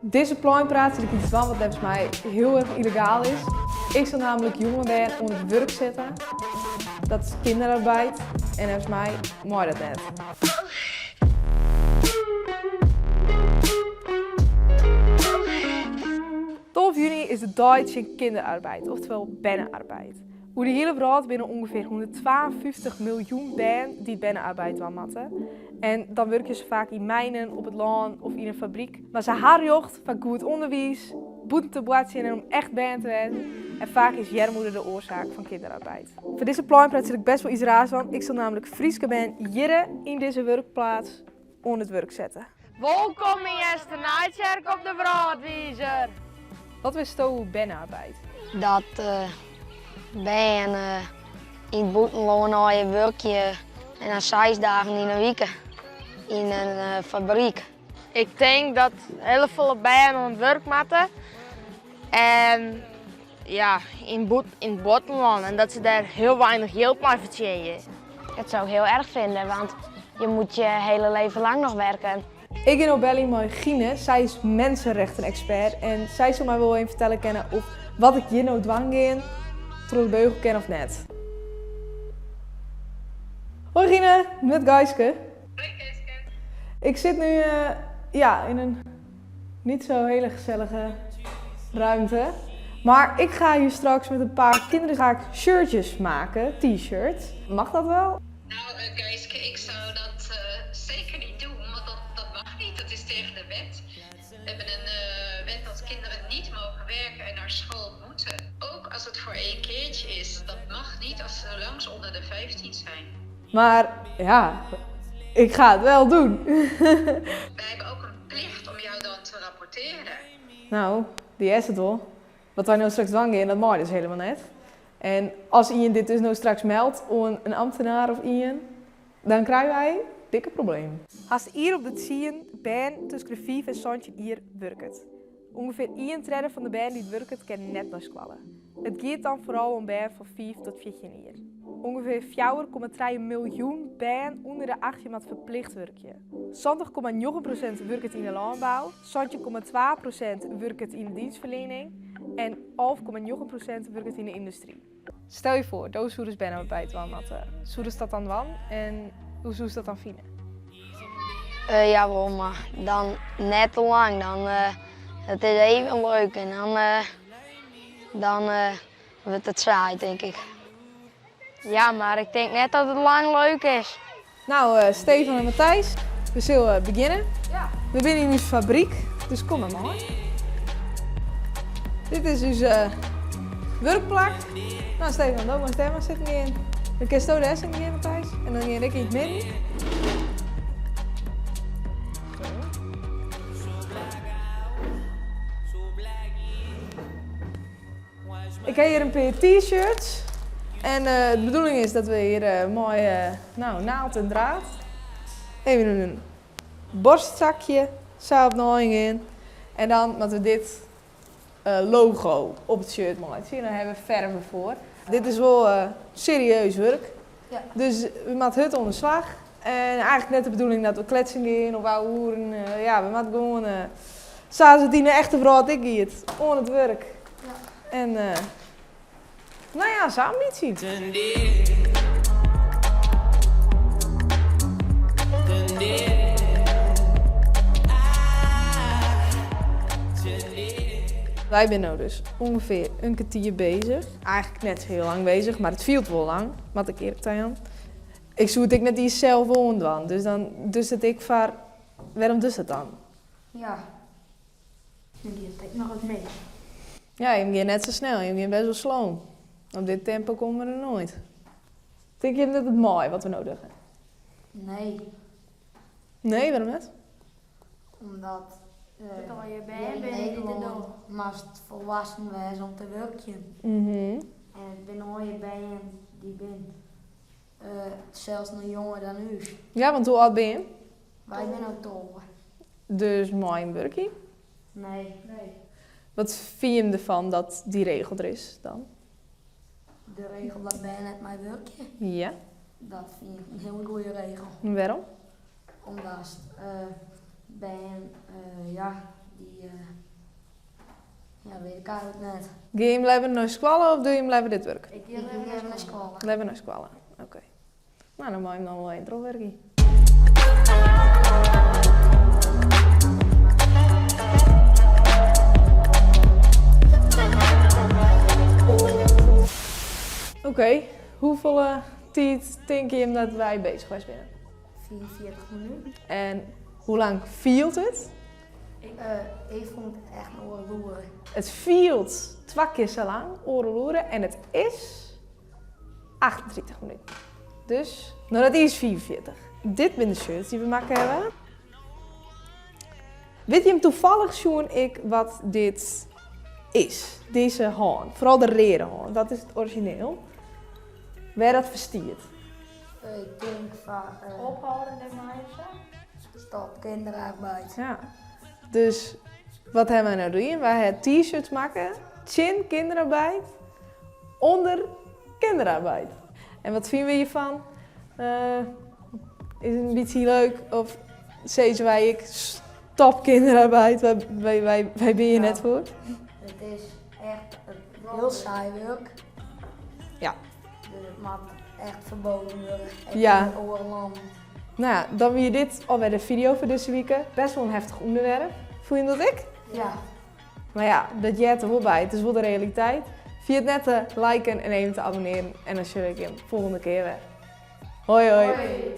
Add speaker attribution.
Speaker 1: Dizze pleinpraat sil ik iets dwaan wat neffens my hiel erg illegaal is. Ik sil namelijk jonge bern oan it wurk sette. Dat is kinderarbeid en neffens my mei dat net. 12 juny is de dei tsjin kinderarbeid, oftewol bernearbeid. Oer de hiele wrâld binne ûngefear 152 miljoen bern dy't bernearbeid dwaan moatte. En dan wurkje se faak yn mijnen, op it lân of yn in fabryk. Mar se ha rjocht foar goed ûnderwiis, bûten te boartsjen en om echt bern te wêzen. En faak is earmoede de oarsaak fan kinderarbeid. Foar dizze pleinpraat sil ik best wol iets raars dwaan. Ik sil namelijk Fryske bern hjirre yn dizze wurkplaats oan it wurk sette.
Speaker 2: Wolkom yn Easternijtsjerk op de Wrâldwizer!
Speaker 1: Wat witsto oer bernearbeid?
Speaker 3: Dat bern yn it bûtenlân allegear wurkje en dan seis dagen yn 'e wike yn in fabryk.
Speaker 2: Ik tink dat hiele folle bern oan it wurk moatte en ja, yn it bûtenlân en dat se dêr hiel weinich jild mei fertsjinje.
Speaker 4: Dat zou ik heel erg vinden, want je moet je hele leven lang nog werken.
Speaker 1: Ik gean no beljen mei Gine, sy is mensenrechtenexpert en sy sil my wol even fertelle kinne of wat ik hjir no dwaan gean troch de beugel kin of net. Hoi Gine, met Geiske.
Speaker 5: Hoi Geiske.
Speaker 1: Ik sit nu ja, in een niet zo hele gezellige ruimte. Maar ik ga hier straks met een paar kinderen ga ik shirtjes maken, t-shirts. Mag dat wel?
Speaker 5: Nou, eh, Geiske, ik zou dat eh, zeker niet doen, want dat, dat mag niet. Dat is tegen de wet. We hebben een eh, wet dat kinderen niet mogen werken en naar school moeten. Ook als het voor één keertje is. Dat mag niet als ze zolang ze onder de 15 zijn.
Speaker 1: Maar ja, ik ga het wel doen.
Speaker 5: Wij hebben ook een plicht om jou dan te rapporteren.
Speaker 1: Nou, die is it wol. Wat wy no straks dwaan gean, dat mei dus helemaal net. En as ien dit dus no straks meldt oan in ambtenaar of ien, dan krije wy dikke problemen. Hast ien op de tsien bern tusken de fiif en 17 jier wurket. Ûngefear ien tredde fan de bern dy't wurket kin net nei skoalle. It giet dan foaral om bern fan fiif tot 14 jier. Ûngefear 4,3 miljoen bern ûnder de 18 moat ferplicht wurkje. 70,9% wurket yn de lânbou, 17,2% wurket yn de dienstferliening en 11,9% wurket yn de yndustry. Stel je foar, do soest bernearbeid dwaan moatte. Soest dat dan dwaan en hoe soest dat dan fine?
Speaker 3: Uh, jawol, mar dan net te lang. Dan, uh, it is even leuk en dan, uh, dan wurdt it saai, tink ik.
Speaker 2: Ja, mar ik tink net dat it lang leuk is.
Speaker 1: Nou, Stefan en Matthijs, we sille begjinne. We binne yn ús fabryk, dus kom mar mei. Dit is ús wurkplak. Nou, Stefan, do moatst dêr mar sitten gean. Dan kinsto dêr sitten gean, Matthijs. En dan gean ik yn it midden. Ik ha hjir in pear t-shirts. En de bedoeling is dat we hjir mei nou, naald en draad even in borstzakje sa op nei gean. En dan moatte we dit logo op it shirt meitsje. En dêr hawwe we ferve foar. Dit is wol serieus wurk. Dus we moatte hurd oan de slach. En eigentlik net de bedoeling dat we kletsen gean of ouwehoeren. Ja, we moatte gewoan, sa as it yn de echte wrâld ek giet, oan it wurk. En no ja, sa in bytsje. Wy binne no dus ûngefear in kertier bezich. Eigentlik net hiel lang bezich, mar it fielt wol lang, moat ik earlik tajaan. Ik soe it ek net iens sels oandwaan, dus dan dochst it ek foar, wêrom dochst dat dan?
Speaker 3: Ja, dan giet it ek noch wat mis.
Speaker 1: Ja, jim gean net sa snel, jim gean best wol sloom. Op dit tempo komme we der noait. Tinke jim dat it mei, wat we no dogge?
Speaker 3: Nee.
Speaker 1: Nee, wêrom net?
Speaker 3: Omdat hjir yn Nederlân moatst folwassen wêze om te wurkjen. En it binne allegear bern dy binne sels noch jonger dan ús.
Speaker 1: Ja, want hoe âld binne jim?
Speaker 3: Wy binne no 12.
Speaker 1: Dus mei jim wurkje?
Speaker 3: Nee.
Speaker 1: Wat fine jim derfan dat dy regel der is dan?
Speaker 3: De regel dat bern net mei wurkje?
Speaker 1: Ja.
Speaker 3: Dat fyn ik in hiele goede regel.
Speaker 1: Wêrom?
Speaker 3: Omdatst bern, ja. Dy, ja, wit ik eigentlik net.
Speaker 1: Gean jim leaver nei skoalle of dogge jim leaver dit wurk?
Speaker 3: Ik gean leaver nei skoalle.
Speaker 1: Leaver nei skoalle, oké. No, dan mei jim dan wol even trochwurkje. Oké, hoefolle tiid tinke jim dat wy beuzich west binne?
Speaker 3: 44 minuten.
Speaker 1: En hoe lang fielt it?
Speaker 3: Ik fûn it echt in oardel oere.
Speaker 1: It fielt twa kear sa lang, oardel oere, en it is 38 minuten. Dus, no dat is 45. Dit binne de shirts dy't we makke hawwe. Wit jim toevallig sjoen ik wat dit is? Dizze hân, foaral de reade hân, dat is it orizjineel. Wêr dat foar stiet?
Speaker 3: Ik tink foar.
Speaker 2: Ophâlde dermei ofsa?
Speaker 3: Stop kinderarbeid.
Speaker 1: Ja. Dus wat hawwe wy no dien? Wy hawwe t-shirts makke tsjin kinderarbeid, ûnder kinderarbeid. En wat fine we hjirfan? Is it in bytsje leuk of sizze wy ek stop kinderarbeid, wy binne hjir net foar?
Speaker 3: It is echt hiel saai wurk.
Speaker 1: Ja.
Speaker 3: Dus it moat echt ferboden wurde, ek
Speaker 1: Ja.
Speaker 3: yn oare lannen.
Speaker 1: No ja, dan wie dit alwer de fideo foar dizze wike. Best wol in heftich ûnderwerp. Fûn je dat ek?
Speaker 3: Ja.
Speaker 1: Mar ja, dat heart der wol by. It is wol de realiteit. Ferjit net te liken en even te abonnearen en dan sjoch ik jim folgjende kear wer. Hoi hoi.
Speaker 2: Hoi.